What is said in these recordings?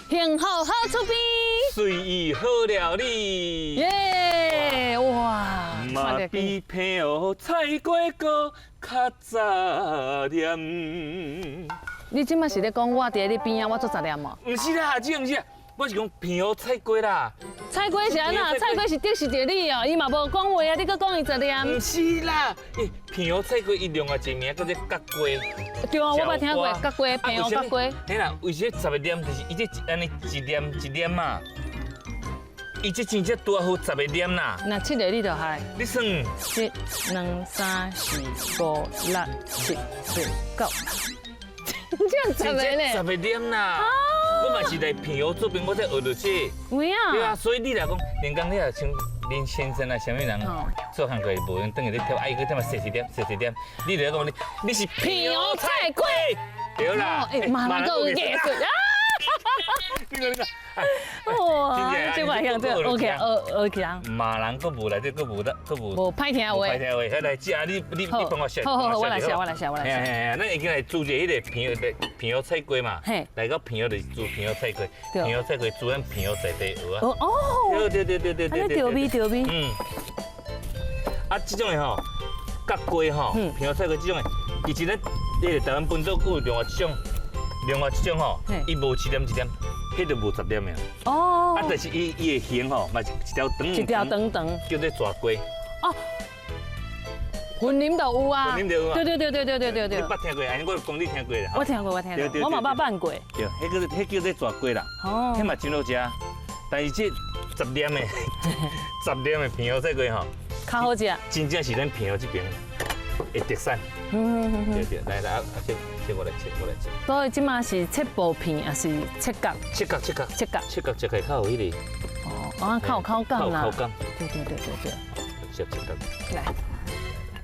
幸福好厝邊，隨意好料理。耶！哇！嘛比平湖菜粿閣較雜念。你這馬是咧講我佇咧你邊仔，我做雜念無？毋是啦，這毋是，我是講平湖菜粿啦。菜粿是按怎？菜粿是得是著你哦，伊嘛無講話啊，你閣講伊雜念。毋是啦，欸，平湖菜粿伊另外一個名叫做角粿。對啊，我捌聽過角粿，平湖角粿。嘿啦，為啥十個念就是伊這按呢一念一念嘛？伊這真正拄好十個念啦。那七个你就害。你算。一、兩、三、四、五、六、七、八、九。真正十个呢？十个念啦。我嘛是來平湖這邊，我才學著這。有影。對啊，所以你來講，連講你若像恁先生啊，啥物人做工課無閒轉去咧跳，啊伊閣踮啊細細點，細細點，你就講你你是平湖菜粿。對啦。欸，馬上夠藝術啊！你看你看，哇，這個樣這個 OK OK 啊。罵人閣無來，這閣無得，閣無。無歹聽話。歹聽話，來，這你幫我寫。好好好，我來寫，我來寫，我來寫。嘿嘿，咱已經來煮一個彼個平湖平湖菜粿嘛。嘿。來到平湖就是煮平湖菜粿，平湖菜粿煮咱平湖在地蚵仔。哦哦。對對對對對對。對味對味。嗯。啊，這種的吼，角粿吼，平湖菜粿這種的，其實咱彼個台灣本島閣有另外一種，另外一種吼，伊無一點一點。彼就無十點的。哦。啊，但是伊伊的形吼，嘛是一條長。一條長長。叫做蛇粿。哦。雲林就有啊。雲林就有啊。對對對對對對對對。你捌聽過？按呢我講你聽過啦。我聽過，我聽過。我嘛捌辦過。對，彼個彼叫做蛇粿啦。哦。彼嘛真好食，但是這十點的十點的平湖菜粿吼，較好食。真正是咱平湖這邊的特產。對對，來來啊，這這我來切，我來切。所以這馬是切薄片，還是切角？切角，切角，切角，切角，切開較有彼個。哦，啊，較有口感啦。較有口感。對對對對對。切切角。來。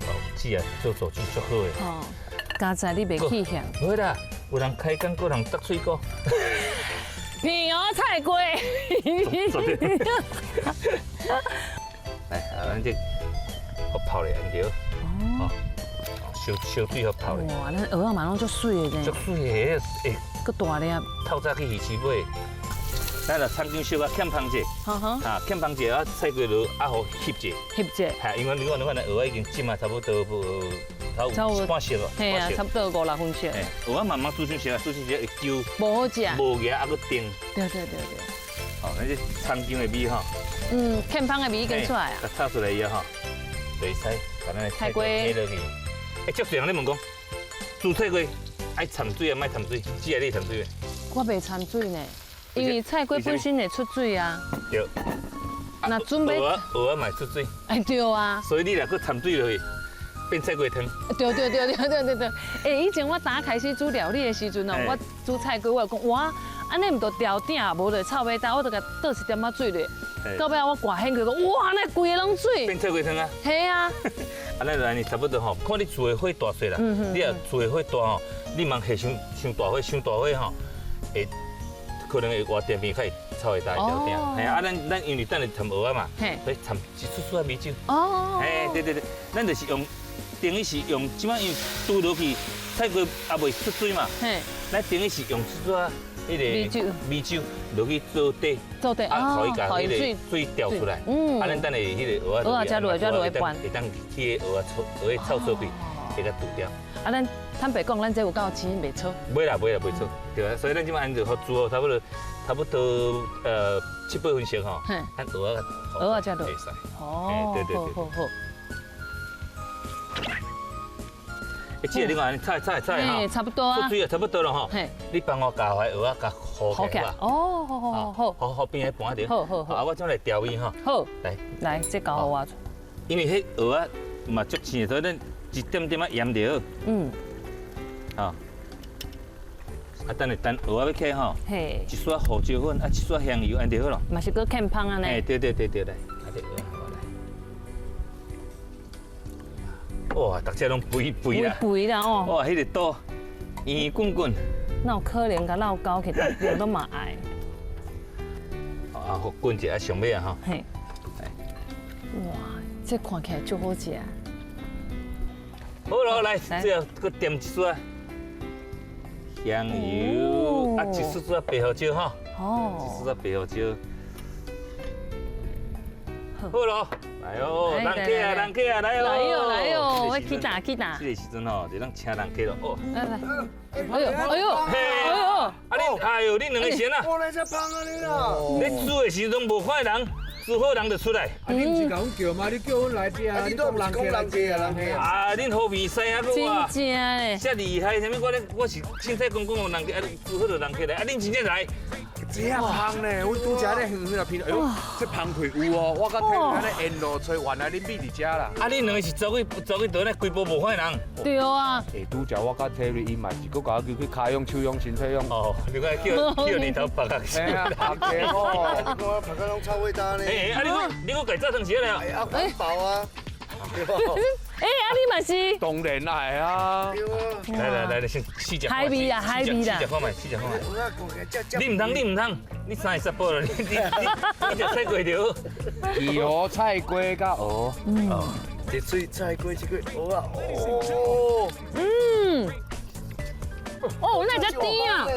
哦，姊啊，做做煮足好的。哦，佳哉你袂去嫌。無啦，有人開講，閣有人搭喙鼓。平湖菜粿。來，啊，咱這予泡咧，對。哦。燒燒水予泡咧。哇，咱蚵仔嘛攏足媠的呢。足媠的，欸，閣大粒。透早去魚市買。咱來葱薑小可欠芳者，啊，欠芳者啊，菜粿落啊，予翕者。翕者。係，因為你看，你看，蚵仔已經浸啊，差不多有半熟咯。係啊，差不多五六分熟。蚵仔慢慢煮傷熟啊，煮傷熟會揪。無好食。無牙啊，閣定。對對對對。哦，咱這葱薑的味吼。嗯，欠芳的味已經出來啊。炒出來以後吼，就會使共咱的菜粿落去。欸，足濟人咧問講，煮菜粿愛摻水啊，莫摻水？姊啊，你摻水袂？我袂摻水呢，因為菜粿本身會出水啊。對。那準備蚵仔，蚵仔嘛會出水。哎，對啊。所以你若閣摻水落去，變菜粿湯。對對對對對對對。欸，以前我剛開始煮料理的時陣哦，我煮菜粿，我就講哇，按呢毋就牢鼎，無就臭尾焦，我就共倒一點仔水落。到尾我寒起講，哇，那規个攏水。變菜粿湯啊？係啊。啊，咱就按呢差不多吼，看你厝的火大細啦。你若厝的火大吼，你毋通下傷傷大火，傷大火吼，會可能會活電變較會臭會焦牢鼎。嘿啊，咱咱因為等下摻蚵仔嘛，所以摻一絲絲仔米酒。哦。嘿，對對對，咱就是用，等於是用，這擺因為煮落去菜粿猶未出水嘛。嘿。咱等於是用一絲仔彼個米酒，米酒落去做底，做底啊，予伊共彼个水調出來。嗯。啊，咱等下彼个蚵仔，蚵仔才落，才落去拌，會當去蚵仔臭，蚵仔臭出去，會共除掉。啊，咱坦白講，咱這有夠青袂臭。袂啦，袂啦，袂臭。對啊，所以咱這擺按就予煮好，差不多，差不多七八分熟吼。咱蚵仔，蚵仔才落。哦，對對對，好好。欸，姊，你看，炒炒炒吼，差不多啊，出水也差不多了吼。你幫我共彼蚵仔共和起來。哦，好好好，好好邊仔盤著。好好好。啊，我將來調味吼。好，來來，這交予我。因為彼蚵仔嘛足鮮的，所以咱一點點仔鹽就好。嗯。啊。啊，等下等蚵仔欲起吼，嘿，一撮胡椒粉，啊，一撮香油，按就好囉。嘛是閣欠芳按呢。欸，對對對對，來，啊，這蚵仔來。哇，逐隻攏肥肥啦，肥啦哦。哇，彼個肚圓滾滾。哪有可能共落溝去，逐個攏嘛愛。啊，滾一下上尾啊吼。嘿。哇，這看起來足好食。好囉，來，最後閣點一撮香油，啊，一撮撮白胡椒吼。哦，这煞白胡椒。好咯，來哦，人客啊，人客啊，來哦，來哦，來哦，我去打去打。這個時陣吼，就咱請人客咯。哦，來來，哎呦，哎呦，哎呦，啊你，哎呦，你兩个先啊？我來這幫啊你啦！你煮的時陣無看人，煮好人就出來。啊，你毋是共阮叫嗎？你叫阮來這啊？你都毋是講人客啊，人客啊！啊，恁好比賽啊，真正嘞！這厲害，啥物？我咧，我是凊彩講講哦，人客啊，煮好就人客來，啊，恁真正來。這芳呢，阮拄才咧遠遠來聞，哎呦，這芳氣有哦，我佮睇按呢沿路揣，原來恁味佇遮啦。啊，恁兩個是走去走去佗咧，規晡無看人。對啊。欸，拄才我佮 Terry 伊嘛是，閣共我叫去跤勇、手勇、身體勇。哦，你看叫叫日頭白啊。嘿啊，白的哦。我白甲攏臭味焦呢。欸，啊你閣你閣家炸湯匙來啊？哎啊，環保啊。欸，啊你嘛是？當然啦，係啊。來來來來，先試食。海味啦，海味啦。試食看覓，試食看覓。你毋通，你毋通，你三個十步了，你你你食菜粿就好。魚鵝菜粿佮蚵。哦，這水菜粿這個蚵啊，哦。哦，那遮甜啊！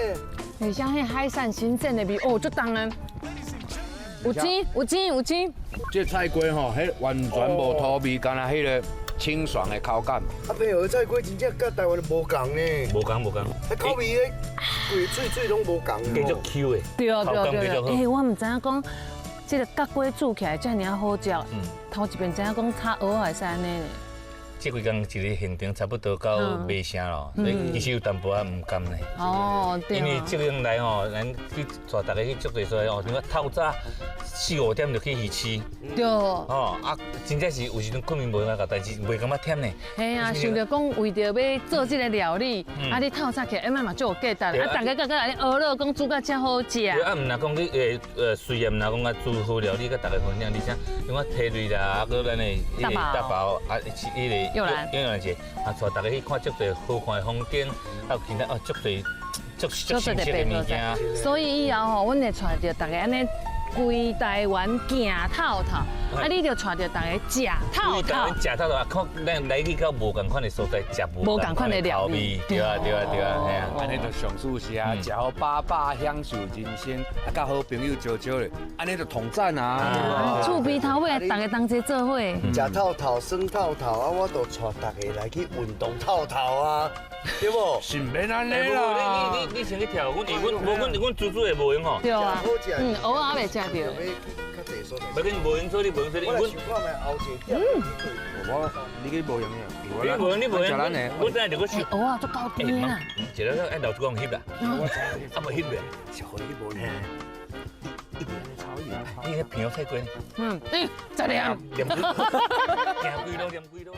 而且彼海產新鮮的味，哦，足重的。有煎，有煎，有煎。這菜粿吼，彼完全無土味，干焦彼个清爽的口感。啊，朋友，菜粿真正佮台灣的無仝呢。無仝無仝。彼口味咧，規水水攏無仝。繼續 Q 的。對對對對。欸，我毋知影講，這个角粿煮起來遮爾仔好食。頭一遍知影講炒蚵仔會使按呢。這幾工一个行程差不多到尾聲咯，所以其實有淡薄仔毋甘呢。哦，對。因為這個來吼，咱去帶大家去足濟所在哦，像透早四五點就去魚市。對。哦，啊，真正是有時陣睏眠無閒個，但是袂感覺忝呢。嘿啊，想著講為著欲做這个料理，啊，你透早起來，哎，嘛嘛足有價值。啊，大家閣閣按呢學樂講煮甲遮好食。對啊，毋若講你雖然毋若講啊煮好料理，佮大家分享，而且像我提瑞啦，啊，閣咱的彼个大寶啊，彼个。玉蘭，玉蘭姐，啊，帶大家去看足濟好看的風景，啊，有其他哦，足濟足足新鮮的物件。所以以後吼，阮會帶著大家按呢規台灣行透透，啊，你就帶著大家食透透。台灣食透透，看咱來去到無仝款的所在，食無仝款的料理。對啊，對啊，對啊，嘿啊。按呢就上舒適啊，食予飽飽，享受人生，啊，佮好朋友招招咧，按呢就統讚啊。厝邊頭尾，大家同齊做伙。食透透，耍透透，啊，我就帶大家來去運動透透啊，對無？是毋免按呢啦。你你你先去跳，阮阮無阮阮煮煮會無閒吼。對啊。嗯，蚵仔袂食著。無緊無閒做你無閒做你，阮。我你去無閒啊？你無閒你無閒，我等下就閣想。蚵仔足夠甜啊！一个愛老子講翕啦，啊無翕咧，是予你去無閒。你彼朋友菜粿。嗯，十兩。念幾，行幾路，念幾路。